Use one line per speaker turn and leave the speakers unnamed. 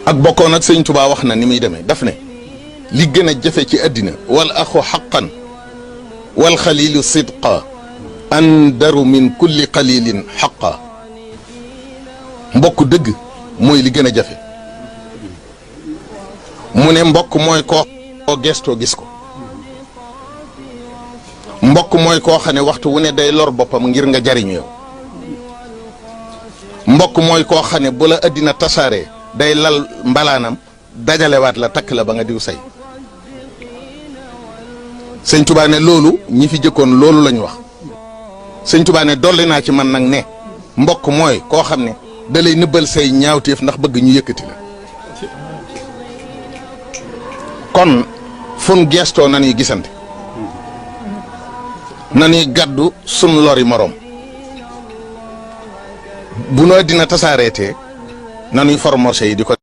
ak bokkoon ak sëñ Tuubaa wax na ni muy demee daf ne li gën a jafe ci àddina wal axu xaqan wal xalilu sidqa andaru min kulli qalilin xaqa mbokk dëgg mooy li gën a jafe mu ne mbokk mooy koo gestoo gis ko mbokk mooy koo xam ne waxtu wu ne day lor boppam ngir nga jariñu yow mbokk mooy koo xam ne bu la àddina tasaaree day lal mbalaanam dajalewaat la takk la ba nga diw say sëñ Tuubaa ne loolu ñi fi jëkkoon loolu lañ wax sëñ Tuubaa ne dolli naa ci man nag ne mbokk mooy koo xam ne da lay nëbbal say ñaawteef ndax bëgg ñu yëkkati la kon fun gestoo nanuy gisante nanuy gàddu sun lori moroom bu noo dina tasaareetee nanuy formosé yi di ko